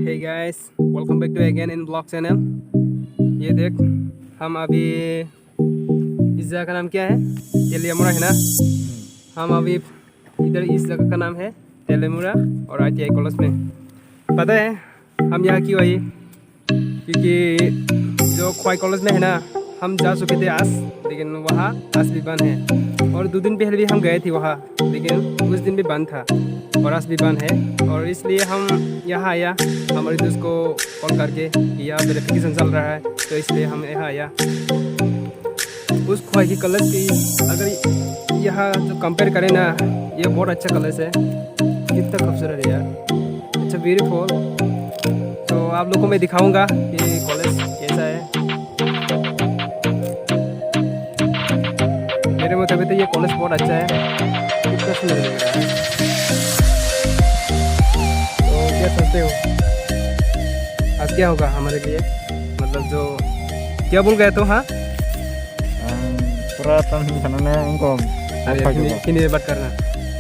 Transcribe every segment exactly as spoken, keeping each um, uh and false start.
Hey guys, welcome back to again in vlog channel. ये देख, हम अभी इस जगह का नाम क्या है? तेलियामुरा है ना? हम अभी इधर इस जगह का नाम है तेलियामुरा और आईटीआई कॉलेज में। पता है हम यहाँ क्यों आए? क्योंकि जो खोवाई कॉलेज में है ना, हम जा चुके थे आज, लेकिन वहाँ आज भी बंद है। और दो दिन पहले भी हम गए थे वहाँ, लेकिन उस दिन भी बंद था और आज भी बंद है। और इसलिए हम यहाँ आया, हमारे दोस्त को कॉल करके, यहाँ वेरिफिकेशन चल रहा है, तो इसलिए हम यहाँ आया। उस खोवाई की कॉलेज की अगर यहाँ जो कंपेयर करें ना, ये बहुत अच्छा कॉलेज है। कितना खूबसूरत है यार, इट्स ब्यूटीफुल। तो आप लोग को मैं दिखाऊंगा ये कॉलेज कैसा है। मेरे मुताबिक तो ये कॉलेज बहुत अच्छा है। कितना सुंदर लग रहा है। तो क्या सोचते हो, आज क्या होगा हमारे लिए? मतलब जो क्या बोल गए तो, हाँ? Ang pura tam hinwi sanane wngkha. अरे, हिंदी, हिंदी में बात करना।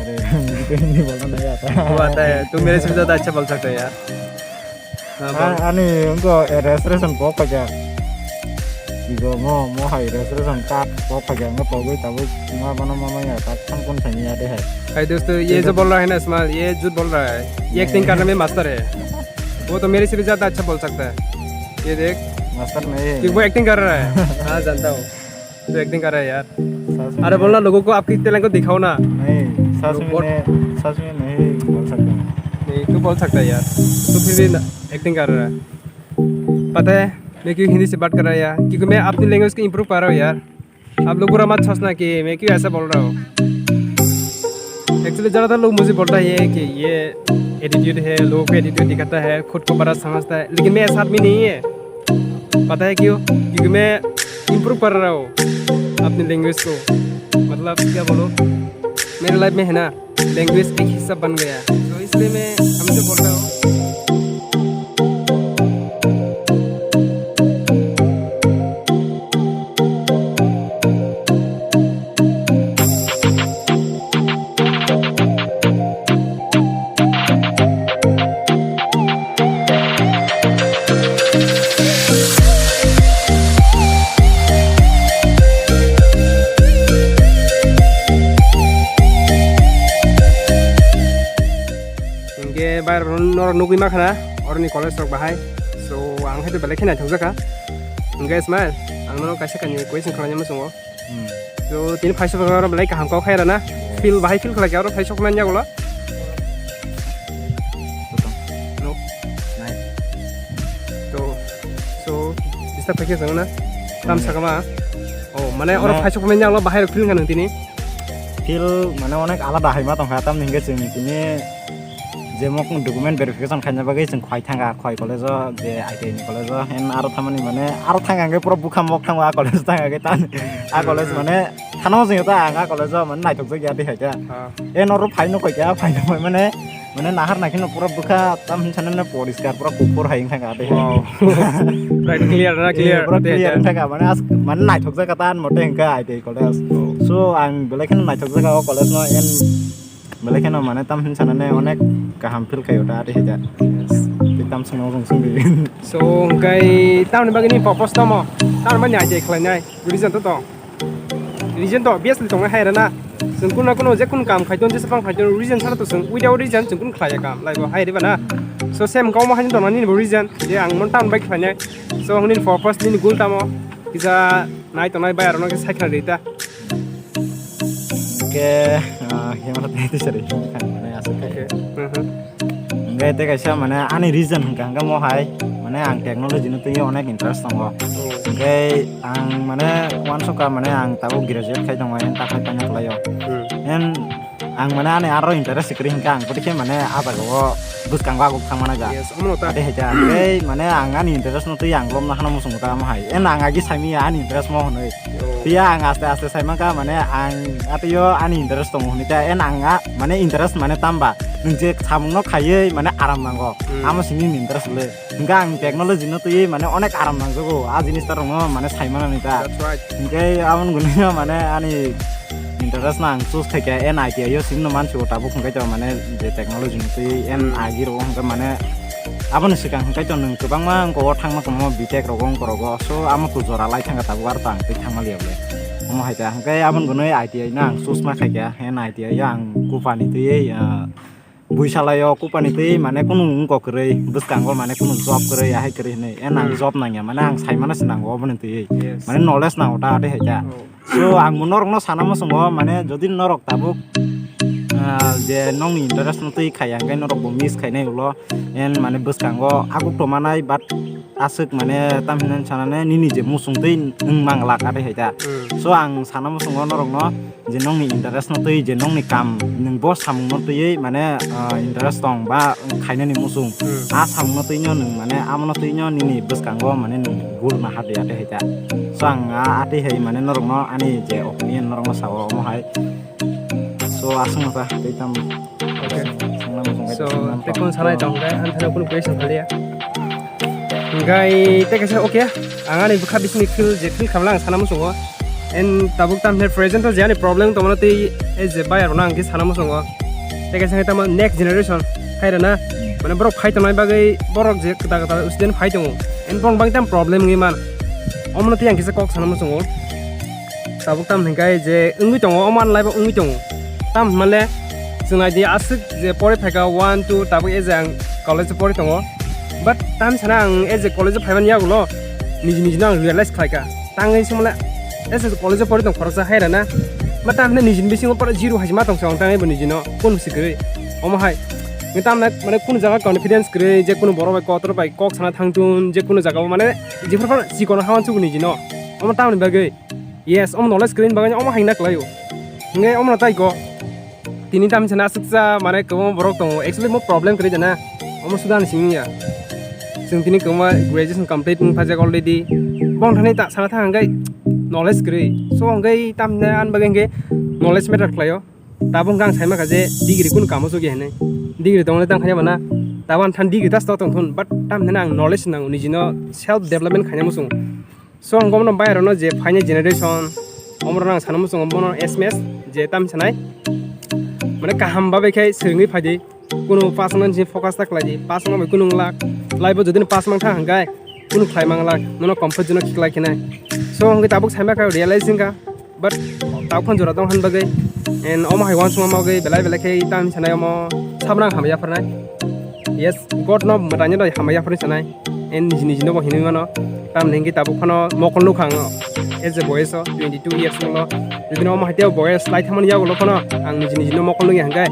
अरे, मुझे तो हिंदी बोलना नहीं आता। वो आता है, तू मेरे से भी ज्यादा अच्छा बोल सकता है यार। हाँ, बोल। Ani wngkha registration pok khaja. Igo mo, mo hai registration card pok khaja, wngkha pogwi tabuk ma bana ma maya tak tham kun sani ya de hai. भाई दोस्तों, ये जो बोल रहा है ना इस्माइल, ये झूठ बोल रहा है। ये एक्टिंग करने में मास्टर है। वो तो मेरे से भी ज्यादा अच्छा बोल सकता है। ये देख। मास्टर नहीं है। कि वो एक्टिंग कर रहा है। हाँ, जानता हूँ। तो एक्टिंग कर रहा है यार। सच में। अरे बोलना, लोगों को आपकी टैलेंट को दिखाओ ना। नहीं, सच में बहुत नहीं, सच में नहीं बोल सकता मैं। नहीं, तू बोल सकता है यार। तू फिर भी ना, एक्टिंग कर रहा है। पता है मैं क्यों हिंदी से बात कर रहा है यार? क्योंकि मैं अपनी लैंग्वेज को इम्प्रूव कर रहा हूँ यार। आप लोग बुरा मत सोचना कि मैं क्यों ऐसा बोल रहा हूँ। एक्चुअली ज़्यादातर लोग मुझे बोलता है कि ये एटीट्यूड है, लोगों को एटीट्यूड दिखाता है, खुद को बड़ा समझता है, लेकिन मैं ऐसा आदमी नहीं है। पता है क्यों? क्योंकि मैं इम्प्रूव कर रहा हूँ अपनी लैंग्वेज को। मतलब क्या बोलो, मेरे लाइफ में है ना, लैंग्वेज एक हिस्सा बन गया है, तो इसलिए मैं हमेशा बोलता हूँ। Hingke bai norok nugui ma khana oroni college rok bahai. So ang hai to belai khe naithok jaka. Hingke Ismail, ang nono kaisa kani question khlai muchungo. Hmm. So tini phai sok belai kaham kok hai rana. Feel bahai feel khlai aro phai sok nanya golo. Botong. No. Nice. To, so disturb khaikhe chwng na. Tam sakama. Oh, mane oro phai sok nanya golo bahai rok feel kha nang tini. Feel mane onek alada hai ma tongkha, tamni hingke chwng tini je mok document verification khaina bagwi chwng khwai thangkha, khwai college o, je I T I ni college o, hen aro thamani mane aro thangkha hwnkhe pura bwkha mok thango, a college thangkha khe tan, a college mane thano jeng ta ang a college o mane naithok jak ya de hai ta. Ah. E noro phai no khoi kha, phai no khoi mane, mane nahar naikhe no pura bwkha tam hin sanane poriskar pura kuphur hai wngkha de. Wow. Right, clear na, clear. Pura clear wngkha mane as mane naithok jak ta mote wngkha I T I college. Oh. So ang belai kheno naithok jak o college no, en belai kheno mane tam hin sanane onek kaham feel khaio ta, ate hajar. Yes. Tam sung sung sung di. So, hingkai tamni bagwi ni purpose tamo? Tamni bagwi ni I T I khlainai? Reason to tong. Reason to obviously tong hai rana. Chwng kuno kuno je kun kam khai ton, je sapang khai ton, reason sara to chwng, without reason chwng kun khlaiya kam, laibo hai riba na. So, same kauma hai tong nani bo reason, je ang mon tamni bagwi khlainai. So, hwnwi purpose nini goal tamo? Kisa nai tongnai bai arokno khe sai khna rita. Ke, ah, himar tei tisari himkha, mane aswk kai. Okay. Mhm. Hingke tei kaisa mane ani reason hingka hingke mo hai, mane ang technology no twi onek interest tongo. Oh. Hingke ang mane uansukha mane ang tabuk graduate khai tongo, en takhai tongma kwlaio. Hmm. En ang mane ani aro interest kwrwi hingke ang phuti khe mane a jaga o bwskango aguk thangmana ja. Yes, omono ta. Ate hai ta, hingke mane ang ani interest no twi ang lomna hano muchungo ta mo hai. En ang agi saimanya ani interest mo hwnwi. Yo. Phiya ang aste aste sai mankha, mane ang atio ani interest tongo hwnwi ta, en ang a, mane interest mane tamba, nwng je samung no khaiwi mane aram nango, hmm, amo simi ni interest le. Hingke ang technology no twi mane onek aram nangjago, a jinis ta rokno mane sai manani ta. That's right. Hingke amon gwnwi no mane ani interest no ang choose khaikha, en I T I o simi no mansigo tabuk hingke to mane je technology no twi en, hmm, agi rogo hingke mane Aboni swkang hwnkhe to nwng kwbangma wngkha o thangma tongma B Tech rogo wngkha rogo. So amo to jora lai thangkha tabuk aro to ang tei thangma liya ble. Omo hai ta hwnkhe aboni gwnwi I T I no ang choose ma khaikha. Hen I T I o ang kupani twiwi, ah, buisalaio kupani twiwi mane kunu wngkok kwrwi, bwskango mane kunu job kwrwi, ahai kwrwi hinwi. En ang Hmm. job nangya mane ang saimano se nango oboni twiwi. Yes. Mane knowledge nango ta ate hai ta. Oh. So, ang bo norokno sana muchungo, mane, jodi norok tabuk, ah, je nokni interest no twi khaiya, hwnkhe norok bo miss khainai ulo, en, mane, bwskango aguk tomanai, but aswk, mane, tam hinani sanane nini je muchung twi wng mang lak, ate hai ta. Mm. So, ang sana muchungo norokno je nokni interest no twi, je nokni kam, nwng bo samung no twiwi, mane, ah, interest tong ba khainani muchung. Hmm. A samungno twino nwng mane amono twino nini bwskango mane nwng gul ma hadi ate hai ta. So ang a ate hai mane norokno ani je opinion norokno sao omo hai. So aswk no ta tei tam. Okay. Sangna muchung So, kaisa sangna tei muchung. Kun sanai tong khe, ang thani kun question khaliya. Hingkai tei kaisa okay, ang ani bwkha bisingni feel je feel khamla ang sana muchungo. En tabuk tam hwnwi present o je ani problem tongmano tei e je bayar rwna ang khe sana muchungo. Tei kaisa khe tamo next generation hai rwna. Mane borok phai tongnai bagwi borok je kwtal kwtal student phai tongo. En borok bang tam problem wngwi man. Omono tei ang kisa kok sana muchungo. Tabuk tam hwnkhai je wngwi tongo, omo ani life o wngwi tongo. Tam hwnmale chwng naidi aswk je pori phaikha one, two, tabuk e je ang college o pori tongo. But tam sana ang e je college o phaimani yagulo niji niji no ang realize khlaikha. Tangwi se mole, ese college o pori tong khoroksa hai rana. Ma tam hwnwi nijini bisingo pura zero hai se ma tong se ang tangwi bo nijino kun si kwrwi. Omo hai. Ngi tam na mane kunu jaga confidence kwrwi je kunu borok bai kotor bai kok sana thang tun je kunu jaga o mane jephru phano chikon hawan chugo nijino. Omo tamni bagwi. Yes, omo knowledge kwrwi ni bagwi omo hai na kwlaio. Ngi omo no tai ko. Tini tam sana aswksa mane kwbangma borok tongo. Actually, mo problem kwrwi jana. Omo suda ni simi ya. Chwng tini kwbangma graduation complete wng phaijak already. Bong thani ta sana thang hwnkhe knowledge kwrwi. So hwnkhe tam hwnwi ani bagwi hwnkhe knowledge matter khlaio. Tabuk hwnkhe ang sai mankha je degree kunu kamo chukya hinwi. Degree tongmani tang khanya bana. Tabuk ang than degree ta stock tong thun, but tam hwnwi ang knowledge nango, nijino self development khaina muchung. So, ang gomno bayarokno je phainai generation, omorokno ang sana muchungo bono S M S je tam sanai. Mane kaham babai khai swrwngwi phaidi. Kuno pass wngna je focus ta khlaidi. Pass wngna bai kuno wng lak. Life o jodi no pass mang thang hwnkhe kuno khlai mang lak. Nono comfort zone o khiklai khinai. So, hwnkhe tabuk sai ma kha realize wngkha. But tabuk phano jora tong han bagwi. And omo hai uansukma bagwi belai belai khe tam sanai omo sabrang hamya phornai. Yes, God no mwtaino doi hamya phornai sanai. En niji niji no bo hinwi mano. Tamni hwnkhe tabuk phano mokol nukha ang as a boyes o twenty two years ulo. Jodi no omo hai tei boyes lai thangmani yagulo phano ang niji niji no mokol nukya hwnkhe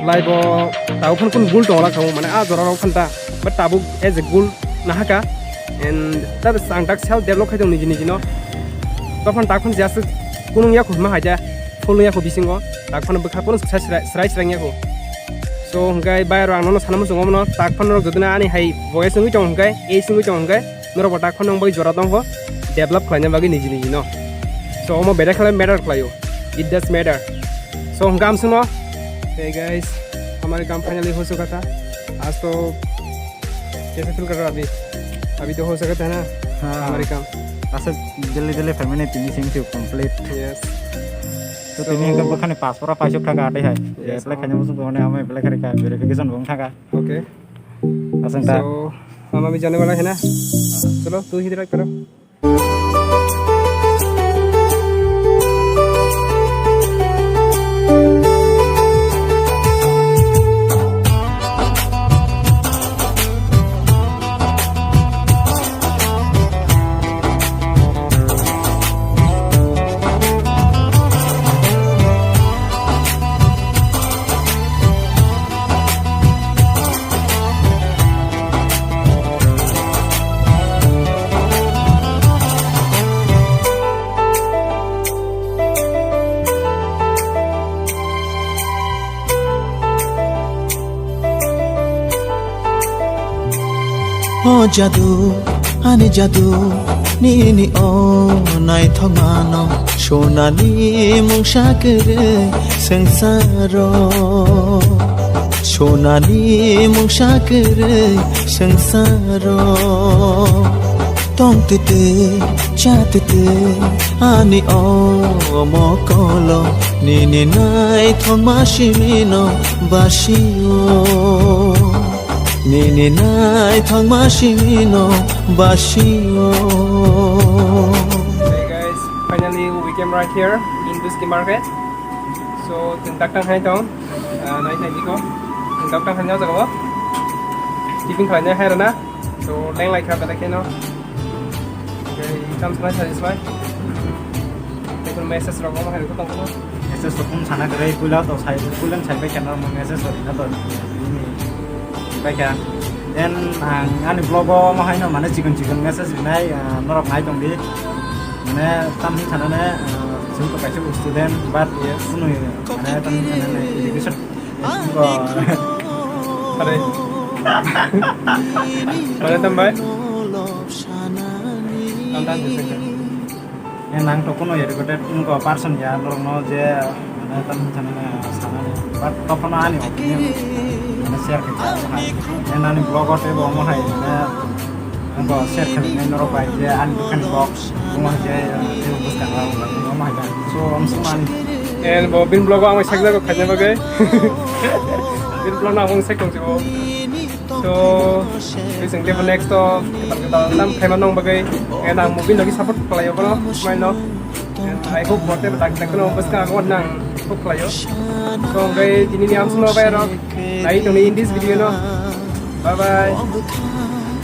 life o tabuk phano kunu bul tongo lakha mane a jora rok phano ta. But tabuk as a goal nahaka and tabuk ang tak self develop khai tong niji niji no. Tokhan tak phano just kunung yakho hima hai da phulung yakho bisingo tak phano bwkha phano srai srai srai yakho. So hwnkhe bayaro ang nono sana muchungo mano tak phano norok jodi no ani hai voice wngwi tong hwnkhe age wngwi tong hwnkhe norok bo tak phano wng bai jora tongkho develop khlaina bagwi niji niji no. So omo bedai khlai matter khlaio, it does matter. So hwnkhe amswkno hey guys, hamari kam finally ho chuka tha. Aaj to kaise feel kar raha abhi? Abhi to ho chuka tha na. Haan. Hamari kam. Asa delhi delhi family tini sing complete. Yes. To tini hwnkhe bwkhani pass pora paisuk thaka atwi hai. Yes. Apply khaina muchung tongmani amai apply kharika verification bo wng thaka. Okay. Aswng ta. So, hum abhi jane wala hai na? Chalo, tu hi drive karo. O jadu, ani jadu, nini o naithok mano, sonani mungsa kwrwi swngsaro. Sonani mungsa kwrwi swngsaro. Tongtwtwi, chatwtwi, ani o mokolo, nini naithok ma simino basio. Nini naithokma simi no basio. Hey guys, finally we came right here in Buski market. So, chwng daktang hai tong, ah, nai nai diko. Chwng daktang hai no jaga o. Tiffin khalai nai hai rana. So, leng lai kha belai kheno. Okay, tam sanai sai sai. Tei message rok omo hai ko tong ko. Message rok kum sana kare puila to sai puila sai bai kana mo message rok na to. Ini bai ka. Then ang ani blog o mo hai no mane chikon chikon message rinai, ah, norok nai tong di. Mane tam hin sana ne, ah, sum to kaisa student but yes sunu mane tam hin sana ne education. Are. Mane tam bai. Tam tam. Nang to kuno educated wngkha person ya, norokno je mane tamo sanani sanani, but tokhono ani opinion mane share khaikha, nang ani blog o teibo omo hai mane wngkha share khainai norok bai je ani bwkhani blog omo hai je teibo bwskango omo hai so omo swngmani. And bo bini blog o ang sakjago khaina bagwi. Bini blog no ang sakong jibo. So, bising tebo next to ketal ketal tam khaima nong bagwi. And ang movie nogi support khlaio bono, smai no. And I hope bote tak tak no bwska ago nang hope khlaio. So, ngai tini ni amsno bai ro. Nai tongni in this video no. Bye bye.